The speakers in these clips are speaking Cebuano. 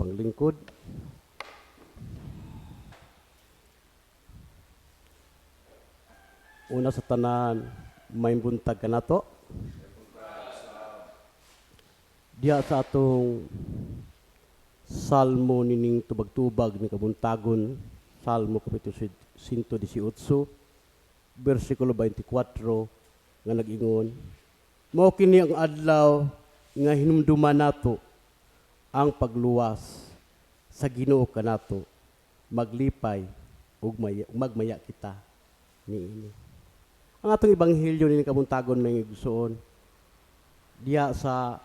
Panglingkod. Una sa tanan, may buntag kanato. Diya sa atong Salmo nining tubag-tubag ni kabuntagon, Salmo kapitulo 118, bersikulo 24 nga nag-ingon, "Mao kini ang adlaw nga hinumduman nato ang pagluwas sa Ginoo kanato, maglipay ug magmaya kita niini." Ang atong ebanghelyo nining kabuntagon, mga igsoon, diya sa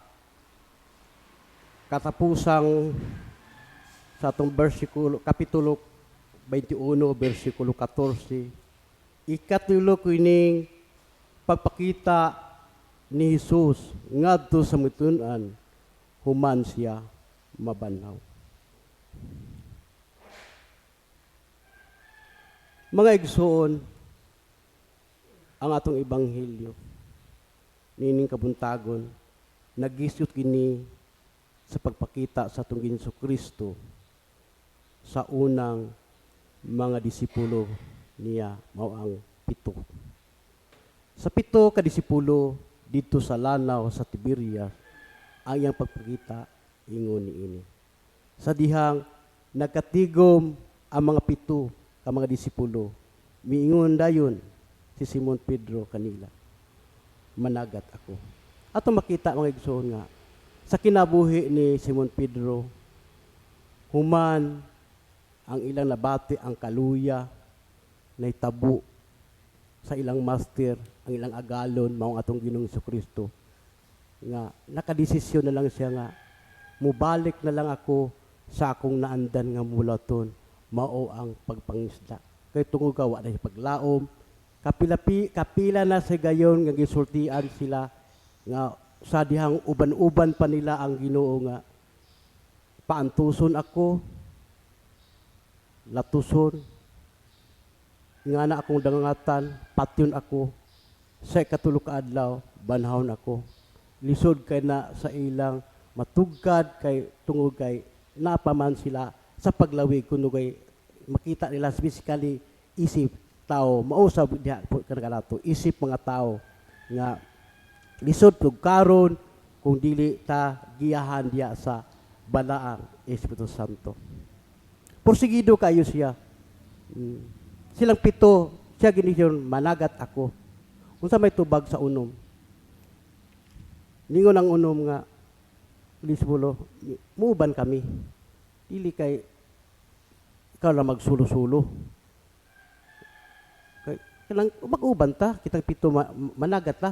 katapusang sa atong bersikulo, kapitulo 21 bersikulo 14, ikatulo kining pagpakita ni Jesus ngadto sa mitun-an human siya mabanhaw. Mga igsoon, ang atong ebanghelyo nining kabuntagon nagisot kini sa pagpakita sa atong Ginoong Kristo sa unang mga disipulo niya, mao ang pito. Sa pito ka disipulo didto sa lanaw sa Tiberias ang iyang pagpakita ingon niini. Sa dihang nagkatigom ang mga pito ka mga disipulo, miingon dayon si Simon Pedro kanila, "Managat ako." Ato makita, mga igsoon, nga sa kinabuhi ni Simon Pedro, human ang ilang nabati ang kaluya nahitabo sa ilang master, ang ilang agalon, mao ang atong Ginoong Kristo, nga nakadesisyon na lang siya nga mubalik na lang ako sa akong naandan nga mulaton, mao ang pagpangisda, kay tungod ka wa na siya paglaom. Kapilapi kapila na sa gayon nga gisultian sila nga sa dihang uban-uban pa nila ang Ginoo nga paantuson ako, latuson nga na akong dangatan, patyon ako, sa ikatulo ka adlaw banhawon ako. Lisod kay na sa ilang matugkad kay tungod kay napaman sila sa paglawig, kuno kay makita nila physically, isip tao mausab diha po kanato, isip mga tao nga lisod tugkaron kung dili ta giyahan diha sa Balaang Espiritu Santo. Porsigido kayo siya. Silang pito, siya ginisyon, "Managat ako." Unsa may tubag sa unom? Ningon ang unom nga disipulo, "Muuban kami. Dili kay ikaw lang magsulo-sulo. Kay kanang mag-uban ta, kitang pito managat ta.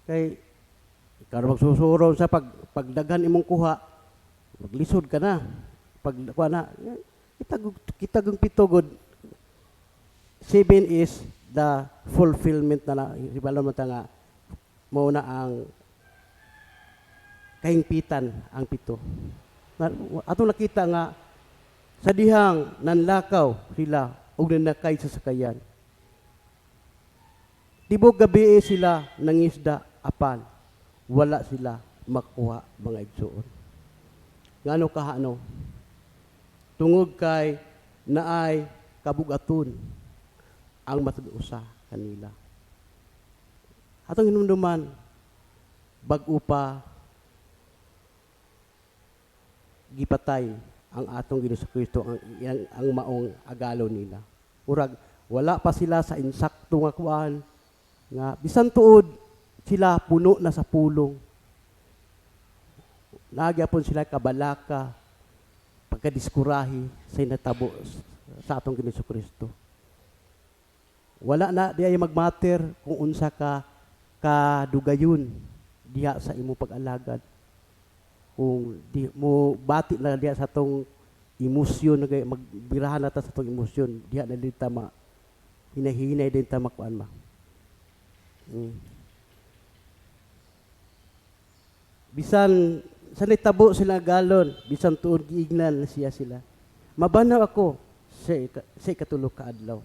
Kay ikaw ra magsusuro sa pagdaghan imong kuha, maglisod ka na. Pag kuha na, kitag pito god." Seven is the fulfillment na na ibalo man ta nga mao na ang kahingpitan ang pito. Na, atong nakita nga sa dihang nanlakaw sila ug nanakay sa sakayan. Tibok gabi sila nangisda apan wala sila makuha, mga igsoon. Ngano kahano? Tungod kay naay kabugaton ang matag usa kanila. Atong hinumduman, bag-o pa gipatay ang atong Ginoong Kristo, ang maong agalo nila. Murag wala pa sila sa insakto nga kuan nga bisan tuod sila puno na sa pulong. Nagyapon sila kabalaka, pagkadiskurahi sa inatabo sa atong Ginoong Kristo. Wala na di ay magmatter kung unsa ka kadugayon diha sa imong pag-alagad. Kung di mo bati na diha sa atong emosyon, magbirahan na ta sa atong emosyon, diha na din ta ma hinahinay din ta makuan ma. Bisan sa nitabo sila galon, bisan tuod giignan siya sila, "Mabanaw ako sa ikatulo ka adlaw."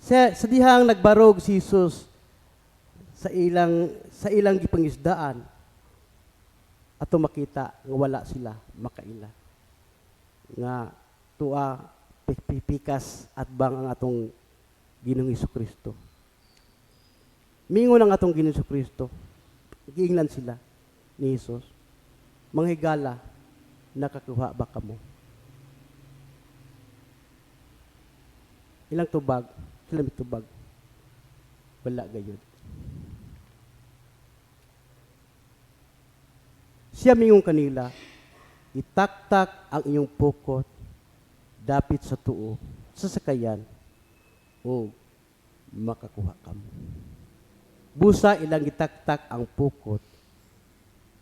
Sa dihang nagbarog si Jesus sa ilang gipangisdaan. Ato makita nga wala sila makaila. Nga tua pipikas at bang ang atong Ginoong Kristo. Mingon ang atong Ginoong Kristo. Giingnan sila ni Jesus. "Mga higala, nakakuha ba kamo?" Ilang tubag, sila may tubag. "Wala gayud." Siya mingon kanila, "Itaktak ang inyong pukot dapit sa tuo, sa sakayan, o makakuha kamo." Busa ilang gitaktak ang pukot,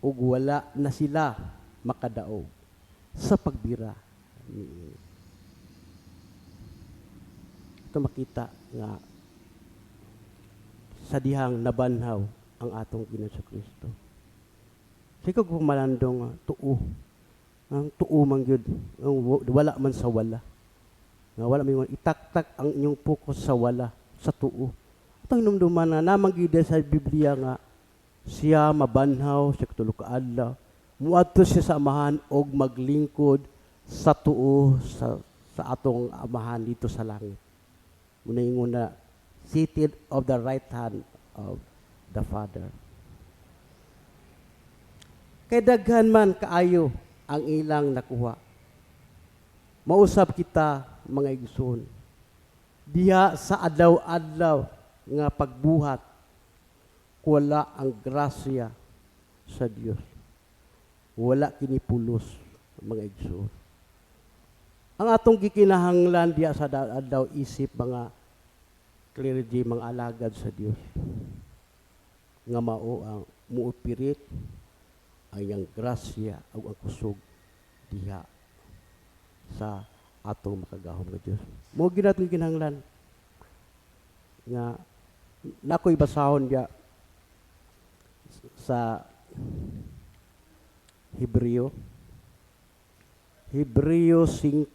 ug wala na sila makadaog sa pagbira niini. Ito makita nga sa dihang nabanhaw ang atong Ginoong Kristo. Sige kung malandong tuo. Ang tuo man gyud, ang wala man sa wala. Nga wala may itaktak ang inyong pukot sa wala, sa tuo. Atong hinumduman nga namang gyud sa Biblia nga siya mabanhaw sa tulo ka adlaw. Muadto siya sa Amahan og maglingkod sa tuo sa atong Amahan dito sa langit. Muna ingon na seated of the right hand of the Father. Kay daghan man kaayo ang ilang nakuha. Mausap kita, mga igsoon, diha sa adlaw-adlaw nga pagbuhat, wala ang grasya sa Dios, wala kini pulos, mga igsoon. Ang atong gikinahanglan diha sa adlaw isip mga clergy, mga alagad sa Dios, nga mao ang muupirit ang iyang grasya ug ang kusog diha sa atong makagahom nga Dios. Mo gyud atong kinahanglan nga nakoy basahon diya sa Hebreo. Hebreo 5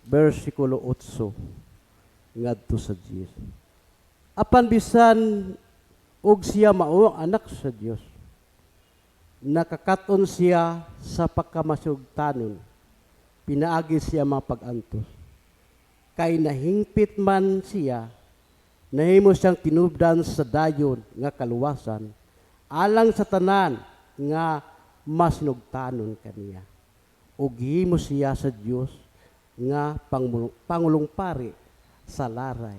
versikulo 8 ngadto sa 10. Apan bisan og siya mao ang anak sa Dios, nakakaton siya sa pagkamasugtanon pinaagi siya mga pag-antos. Kay nahingpit man siya, nahimo siyang tinubdan sa dayon nga kaluwasan alang sa tanan nga masinugtanon kaniya. Ug gihimo siya sa Dios nga pangulong pari sa laray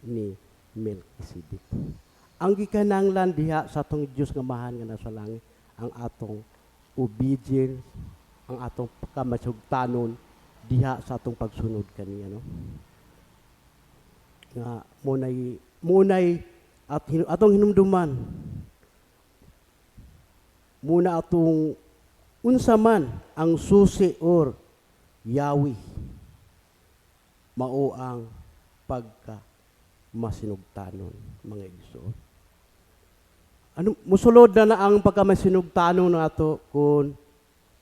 ni Melchizedek. Ang gikinahanglan diha sa atong Dios nga Amahan nga nasa langit, ang atong obedience, ang atong pagkamasugtanon diha sa atong pagsunod kaniya, no? Nga munay at atong hinumduman muna atong unsa man ang susi or yawi, mao ang pagka masinugtanon, mga igsoon. Ano musulod na na ang pagka masinugtanon nato kung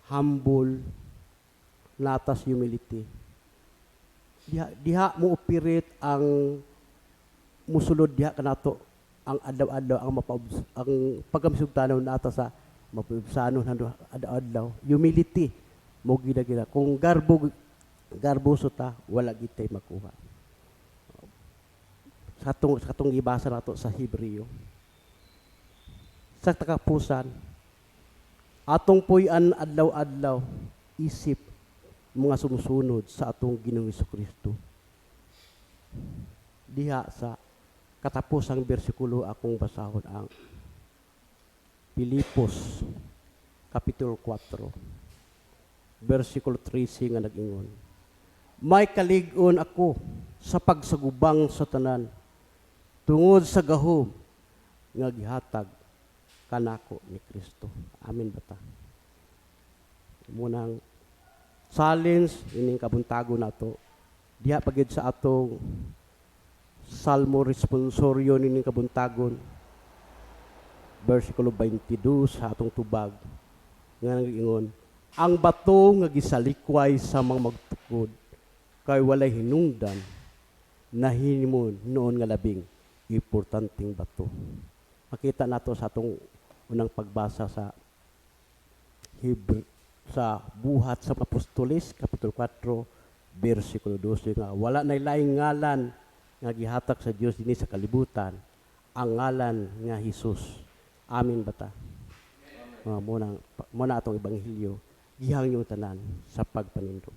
humble natas, humility. Diha mo operate ang musulod diha kanato ang adlaw-adlaw ang ang pagkamasugtanon nato sa mapaubsanon adlaw-adlaw. Humility mo gida gida. Kung garbo garboso ta, wala gitay makuha sa katong gibasa nato sa Hebreo. Sa takapusan, atong puy-an adlaw-adlaw isip mga sumusunod sa atong Ginoong Kristo. Diha sa katapusang bersikulo, akong basahon ang Pilipos Kapitulo 4 versikulo 13 nga nag-ingon, "May kalig-on ako sa pagsagubang sa tanan tungod sa gahom nga gihatag kanako ni Kristo." Amen ba ta? Munang challenge ining kabuntago nato diha pagid sa atong Salmo responsorio nining kabuntagon, versikulo 22 sa atong tubag nga nag-ingon, "Ang bato nga gisalikway sa mga magtukod kay walay hinungdan, nahimo noon nga labing importanteng bato." Makita nato sa atong Unang pagbasa sa Hebre, sa Buhat sa Apostoles, Kapitulo 4, versikulo 12, nga wala na laing ngalan nga gihatag sa Dios dinhi sa kalibutan, ang ngalan nga Hesus. Amin ba ta? Mao na atong ebanghelyo, gihangyo tanan sa pagpanindog.